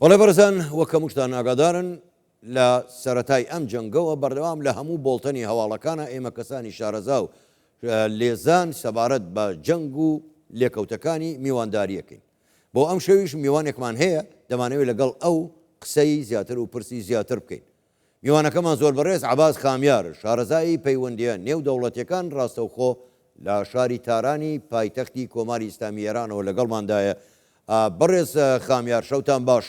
بەڵێ بەڕێزان وەک هەمووشتان ئاگادارن لە سەرەتای ئەم جەنگەوە بەردەوام لە هەموو بۆڵتەنی هەواڵەکانە ئێمە کەسانی شارەزا و لێزان سەبارەت بە جەنگ و لێکەوتەکانی میوانداریەکەین بۆ ئەم شەویش میوانێکمان هەیە دەمانەوێت لەگەڵ ئەو قسەی زیاتر و پرسی زیاتر بکەین میوانەکەمان زۆر بەڕێز عەباس خامیار، شارەزای پەیوەندییە نێودەوڵەتییەکان ڕاستەوخۆ لە شاری تارانی پایتەختی کۆماری ئیسلامی ئێرانەوە لەگەڵماندایە. بەڕێز خامیار شەوتان باش.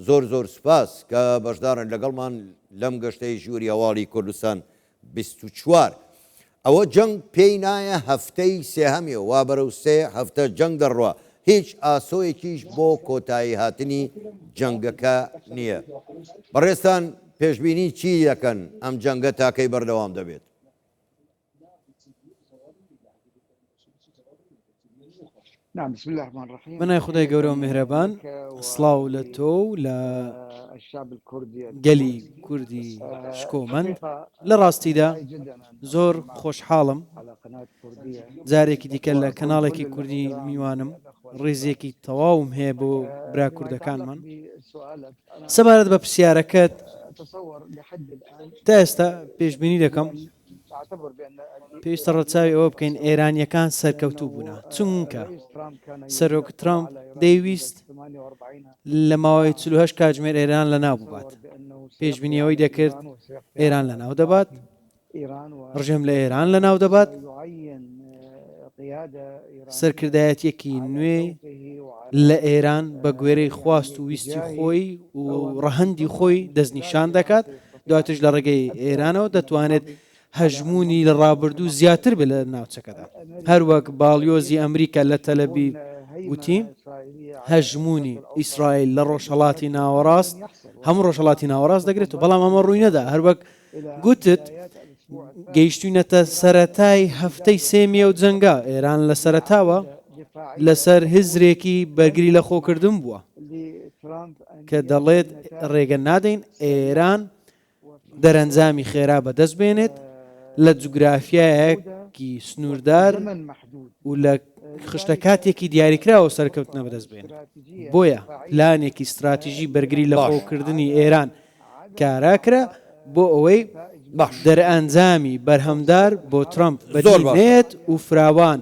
زۆر زۆر سوپاس کە بەشدارن لەگەڵمان لەم گەشتەی ژووری هەواڵی کوردستان 24. ئەوە جەنگ پێی نایە هەفتەی سێهەمیە وا بەرەو سێ هەفتە جەنگ دەڕوا هیچ ئاسۆیەکیش بۆ کۆتایی هاتنی جەنگەکە نییە. بەڕێزتان پێشبینی چی دەکەن ئەم جەنگە تاکەی بەردەوام دەبێت؟ بەناوی خودای گەورە و میهرەبان سڵاو لە تۆ و لە گەلی کوردی شکۆمەند لە ڕاستیدا زۆر خۆشحاڵم جارێکی دیکە لە کەناڵێکی کوردی میوانم ڕیزێکی تەواوم هەیە بۆ برا کوردەکانمان سەبارەت بە پرسیارەکەت تا ئێستا پێشبینی دەکەم پێویستە ڕەچاوی ئەوە بکەین ئێرانییەکان سەرکەوتوو بوونە، چونکە سەرۆک ترەمپ دەیویست لە ماوەی 48 کاتژمێر ئێران لەناو ببات، پێشبینی ئەوەی دەکرد ئێران لەناو دەبات، ڕژێم لە ئێران لەناو دەبات، سەرکردایەتییەکی نوێ لە ئێران بە گوێرەی خواست و ویستی خۆی و ڕەهەندی خۆی دەستنیشان دەکات، دواتریش لە ڕێگەی ئێرانەوە دەتوانێت هەژموونی لە ڕابردوو زیاتر بێت لە ناوچەکەدا. هەروەک باڵیۆزی ئەمریکا لە تەلەبیب گوتی، هەژموونی ئیسرائیل لە ڕۆژهەڵاتی ناوەڕاست هەموو ڕۆژهەڵاتی ناوەڕاست دەگرێتەوە، بەڵام ئەمە ڕووی نەدا. هەروەک گوتت گەیشتوینەتە سەرەتای هەفتەی سێمی ئەو جەنگە، ئێران لە سەرەتاوە لەسەر هزرێکی بەرگری لە خۆکردن بووە کە دەڵێت ڕێگە نادەین ئێران دەرەنجامی خێرا بەدەست بێنێت لە جوگرافیایەکی سنووردار و لە خشتە کاتێکی دیاریکراوە سەرکەوتنە بەدەست بێنێت. بۆیە پلانێکی ستراتیژی بەرگری لە خۆکردنی ئێران کارا کرا بۆ ئەوەی دەرئەنجامی بەرهەمدار بۆ ترەمپ بەدی نەیەت و فراوان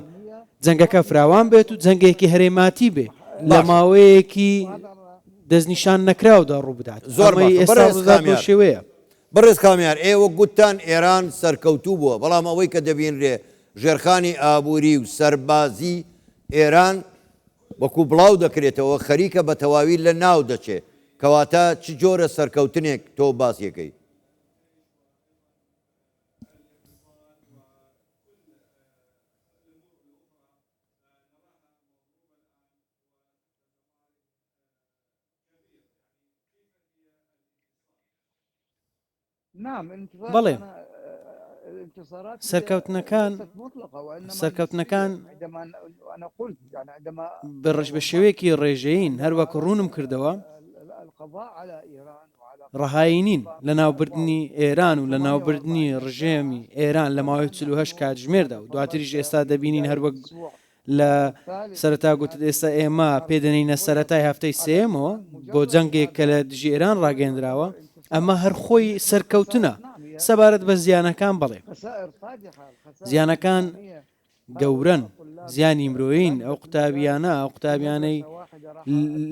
جەنگەکە فراوان بێت و جەنگێکی هەرێماتی بێ لە ماوەیەکی دەستنیشان نەکراودا ڕووبدات. زۆر ئەمەی باشە ئێستا بەڕێز ڕوودات بەو کامیار. شێوەیە. بەڕێز کامیار ئێوە گوتتان ئێران سەرکەوتوو بووە، بەڵام ئەوەی کە دەبینرێ ژێرخانی ئابووری و سەربازی ئێران وەکو بڵاو دەکرێتەوە خەریکە بە تەواوی لە ناو دەچێ، کەواتە چ جۆرە سەرکەوتنێک تۆ باسی ئەکەی؟ بەڵێ سەرکەوتنەکان سەرکەوتنەکان بەڕژ بە شێوەیەکی ڕێژەیین هەروەک ڕوونم کردەوە ڕەهایی نین لە ناوبردنی ئێران و لە ناوبردنی ڕژێمی ئێران لە ماوەی 48 کاتژمێردا و دواتریش ئێستا دەبینین هەروەک لە سەرەتا گوتت ئێستا ئێمە پێ دەنێینە سەرەتای هەفتەی سێیەمەوە بۆ جەنگێک کە لە دژی ئێران ڕاگەیەندراوە، ئەمە هەر خۆی سەرکەوتنە. سەبارەت بە زیانەکان بەڵێ زیانەکان گەورەن، زیانی مرۆیین، ئەو قوتابیانە، ئەو قوتابیانەی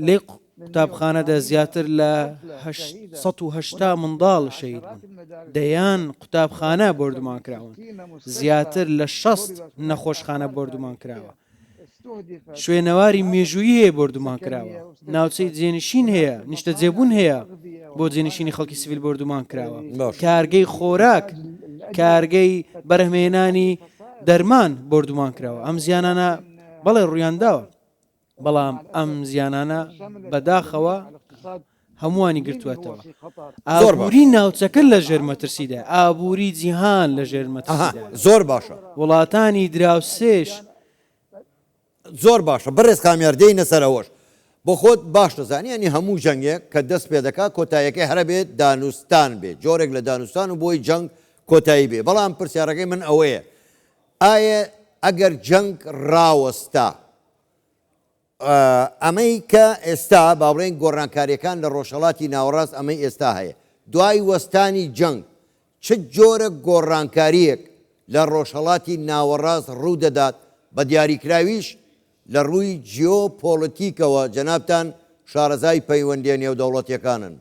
لێ قوتابخانەدا زیاتر لە 180 منداڵ شەهید بوون، دەیان قوتابخانە بۆردومان کراون، زیاتر لە 60 نەخۆشخانە بۆردومان کراوە، شوێنەواری مێژوویی هەیە بۆردومان کراوە، ناوچەی جێنشین هەیە، نیشتەجێبوون هەیە بۆ جێنشینی خەڵکی سڤیل بۆردومان کراوە، کارگەی خۆراک، کارگەی بەرهەمهێنانی دەرمان بۆردومان کراوە، ئەم زیانانە بەڵێ ڕوویانداوە. بەڵام ئەم زیانانە بەداخەوە هەمووانی گرتووەتەوە. ئابووری ناوچەکە لە ژێر مەترسیدایە، ئابووری جیهان لە ژێر مەترسیدایە. زۆر باشە. وڵاتانی دراوسێش. زۆر باشە بەڕێز کامیار دێینە سەر ئەوەش. بۆ خۆت باش دەزانی یانی هەموو جەنگێک کە دەست پێ دەکات کۆتاییەکەی هەر ئەبێت دانوستان بێت، جۆرێک لە دانوستان و بۆی جەنگ کۆتایی بێ. بەڵام پرسیارەکەی من ئەوەیە ئایە ئەگەر جەنگ ڕاوەستا. ئەمەی کە ئێستا با بڵێین گۆڕانکاریەکان لە ڕۆژهەڵاتی ناوەڕاست ئەمەی ئێستا هەیە دوای وەستانی جەنگ چ جۆرە گۆڕانکاریەک لە ڕۆژهەڵاتی ناوەڕاست ڕوو دەدات بە دیاریکراویش لە ڕووی جیۆ پۆڵتیکەوە جەنابتان شارەزای پەیوەندیە نێودەوڵەتیەکانن.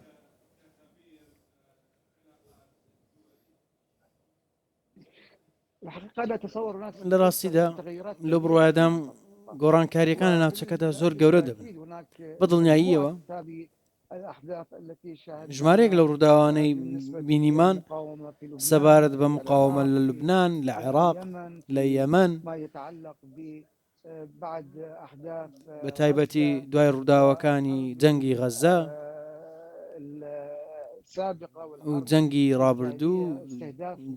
لە ڕاستیدا لەو بڕوایەدام گۆڕانکاریەکان لە ناوچەکەدا زۆر گەورە دەبن بە دڵنیاییەوە ژمارەیەک لەو ڕووداوانەی بینیمان سەبارەت بە مقاومە لە لوبناان لە عێراق لە یەمەن بە تایبەتی دوای ڕووداوەکانی جەنگی غەززە و جەنگی ڕابردوو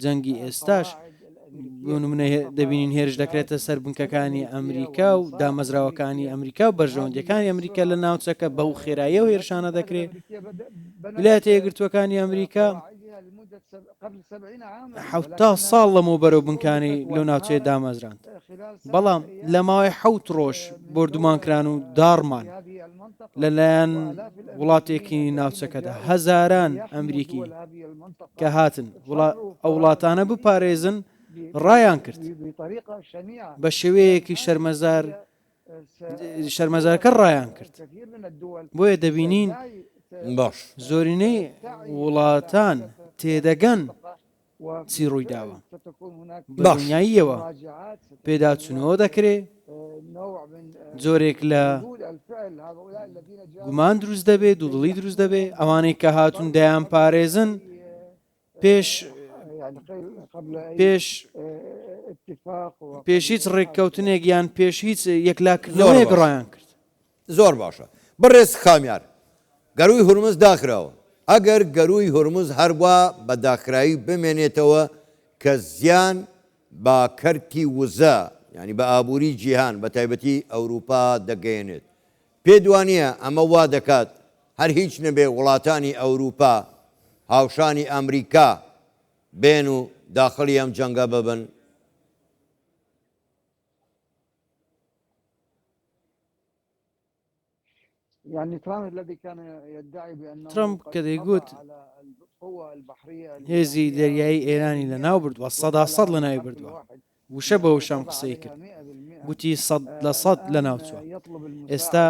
جەنگی ئێستاش بۆ نمونە دەبینین هێرش دەکرێتە سەر بنکەکانی ئەمریکا و دامەزراوەکانی ئەمریکا و بەرژەوەندیەکانی ئەمریکا لە ناوچەکە بەو خێراییە و هێرشانە دەکرێت ویلایەتە یەکگرتووەکانی ئەمریکا 70 ساڵ لەمەوبەر و بنکانی لەو ناوچەیە دامەزراند بەڵام لە ماوەی حەوت ڕۆژ بۆردومان کران و داڕمان لەلایەن وڵاتێکی ناوچەکەدا هەزاران ئەمریکی کە هاتن ئەو وڵاتانە بپارێزن ڕایان کرد بە شێوەیەکی شەرمەزار شەرمەزارکەر ڕایان کرد بۆیە دەبینین باش زۆرینەی وڵاتان تێدەگەن چی ڕوویداوە؟ بە دڵنیاییەوە پێداچوونەوە دەکرێ، جۆرێک لە گومان دروست دەبێ، دوودڵی دروست دەبێ، ئەوانەی کە هاتوون دەیانپارێزن پێش پێش پێش هیچ ڕێککەوتنێک یان پێش هیچ یەکلاکردنەوەیەک ڕایان کرد. زۆر باشە بەڕێز کامیار گەرووی هورمز داخراوە ئەگەر گەرووی هورمز هەروا بە داخراوی بمێنێتەوە کە زیان بە کەرتی وزە یانی بە ئابووری جیهان بە تایبەتی ئەوروپا دەگەیەنێت پێت وانیە ئەمە وا دەکات هەر هیچ نەبێ وڵاتانی ئەوروپا هاوشانی ئەمریکا بێن و داخڵی ئەم جەنگە ببن؟ ترەمپ کە دەیگوت هێزی دەریایی ئێرانی لەناو بردووە سەدا سەد لەناوی بردووە وشە بە وشەم قسەی کرد گوتی 100% لەناوچووە ئێستا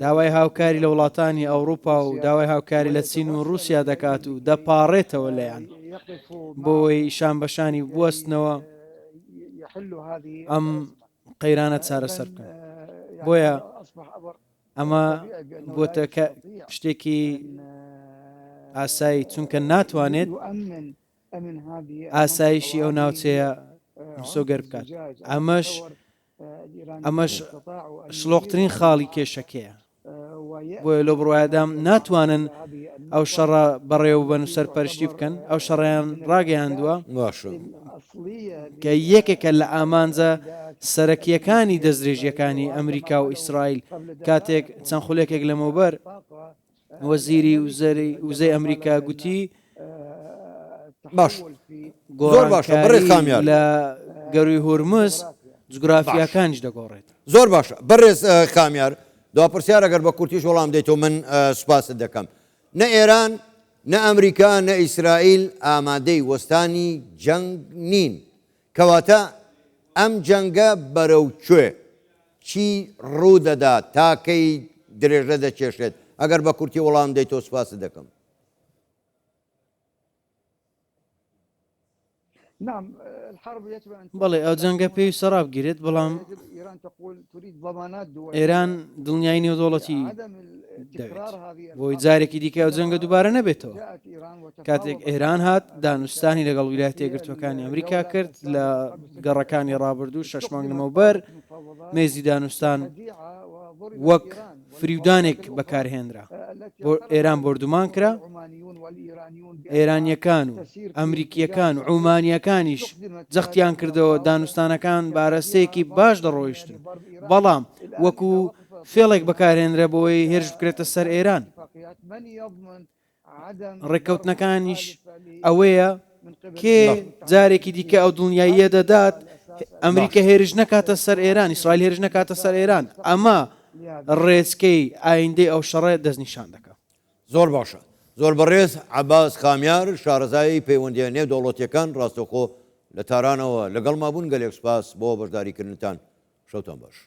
داوای هاوکاری لە وڵاتانی ئەوروپا و داوای هاوکاری لە چین و رووسیا دەکات و دەپاڕێتەوە لەیان بۆی شان بەشانی بوەستنەوە ئەم قەیرانە چارەسەر بکەن بۆیە ئەمە بۆتە کە شتێکی ئاسایی چونکە ناتوانێت ئاسایشی ئەو ناوچەیە مسۆگەر بکات ئەمەش ئەمەش شلۆقترین خاڵی کێشەکەیە بۆیە لەو بڕوایەدام ناتوانن ئەو شەڕە بەڕێوەبەن و سەرپەرشتی بکەن، ئەو شەڕەیان ڕاگەیاندووە باشە. کە یەکێکە لە ئامانجە سەرەکییەکانی دەستدرێژییەکانی ئەمریکا و ئیسرائیل، کاتێک چەند خولەکێک لەمەوبەر وەزیری وزەی ئەمریکا گوتی، باش زۆر باشە بەڕێز گۆڕانکاری کامیار. لە گەرووی هورمز باش. جوگرافیاکانیش دەگۆڕێت. زۆر باشە بەڕێز کامیار دوا پرسیار ئەگەر بە کورتیش وەڵام دەیتەوە من سوپاست دەکەم. نە ئێران نە ئەمریکا نە ئیسرائیل ئامادەی وەستانی جەنگ نین. کەواتە ئەم جەنگە بەرەو کوێ؟ چی ڕوو دەدات؟ تا کەی درێژە دەکێشێت؟ ئەگەر بە کورتی وەڵام دەیتەوە سوپاست دەکەم. بەڵێ ئەو جەنگە پێویستە ڕابگیرێت، بەڵام ئێران دڵنیایی نێودەوڵەتی دەوێت بۆی جارێکی دیکە ئەو جەنگە دووبارە نەبێتەوە. کاتێک ئێران هات دانوستانی لەگەڵ ویلایەتە یەکگرتووەکانی ئەمریکا کرد لە گەڕەکانی ڕابردوو شەش مانگ لەمەوبەر مێزی دانوستان وەک فریودانێک بەکارهێنرا بۆ ئێران بۆردومان کرا ئێرانیەکان و ئەمریکیەکان و عومانیەکانیش جەختیان کردەوە دانوستانەکان بە ئاراستەیەکی باش دەڕۆیشتن بەڵام وەکو فێڵێک بەکارهێنرا بۆی هێرش بکرێتە سەر ئێران ڕێککەوتنەکانیش ئەوەیە کێ جارێکی دیکە ئەو دڵنیاییە دەدات ئەمریکا هێرش نەکاتە سەر ئێران ئیسرائیل هێرش نەکاتە سەر ئێران ئەمە ڕێچکەی ئایندەی ئەو شەڕە دەستنیشان دەکا. زۆر باشە. زۆر بەڕێز عەباس خامیار شارەزای پەیوەندیە نێودەوڵەتیەکان ڕاستەوخۆ لە تارانەوە لەگەڵما بوون گەلێک سوپاس بۆ بەشداریکردنتان شەوتان باش.